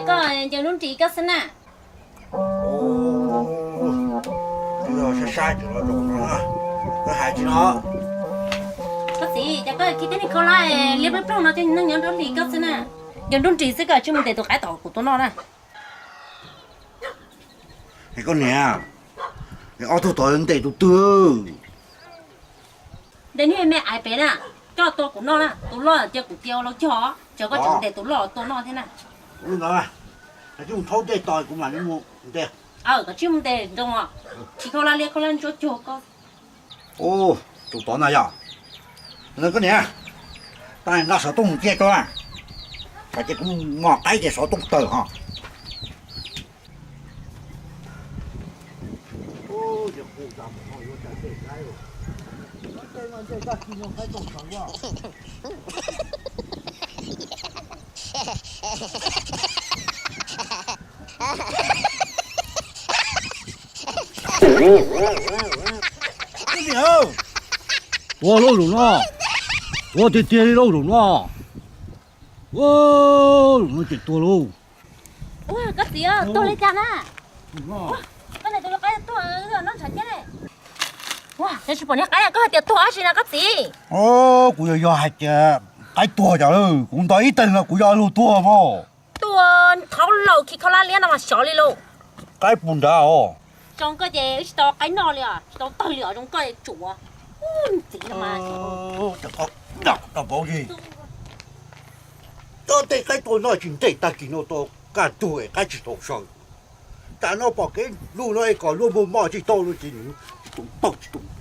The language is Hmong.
Koj ncaws nruab nris koj xwb na. Yog sab sab ces los zaum no, koj hais tsis no. Koj txiv, cas koj khi tib neeg khaub hlab liab ploog ploog no coj neeg nyob nruab nris koj xwb na. Ncaws nruab nris xwb koj tsis mus ntes tus qaib tom kuv tua noj na. Es koj niam, ob tug tod ntes tus twg? Ntes niag me me aiv pem na, coj tua kuv noj na, tus loj cia kuv cia ua laus cog, tseem koj tseem ntes tus loj tua noj thiab na. Ntawd, koj mus thauj dej tos kuv mam li mus ntes. Koj tsis mus ntes nroo os, khi khaub hlab liab khaub hlab ntsuab cuag koj. Tus tod na yog, koj niam, tas nqa xov tooj mus cia tso, tsam ces kuv mos qaib ces xov tooj tawg ho. Ua lauj zaum no, ua tiag tiag li lauj zaum no. Ua, zaum no ces tuag lauj. Ua koj txiv, tuag li cas na? Koj niam tus qaib tuag noj ntshav thiab ne. Ua, cas tsis pom niag qaib, koj hais tias tuag dab tsi na koj txiv? Kuv yog yog hais tias qaib tuag cas, kuv ntaus ib teg no kuv yog luag tuag mas. Tuag thaub laus khi khaub hlab liab no mas xyov li lauj. Qaib puas nrad os. Zoo koj ces wb tsis tau qaib noj li os, tsis tau tawg li os, zoo koj tsuav. Ntxiv no mas. Tau pauv li. Koj tej qaib tuaj noj tsis ntes tag kis no tau kaj tug es qaib tsis tau saw. Tam no pom kev lug no es kom luag muag moj tsis tau no ces nws tsis tau tawg tsis tau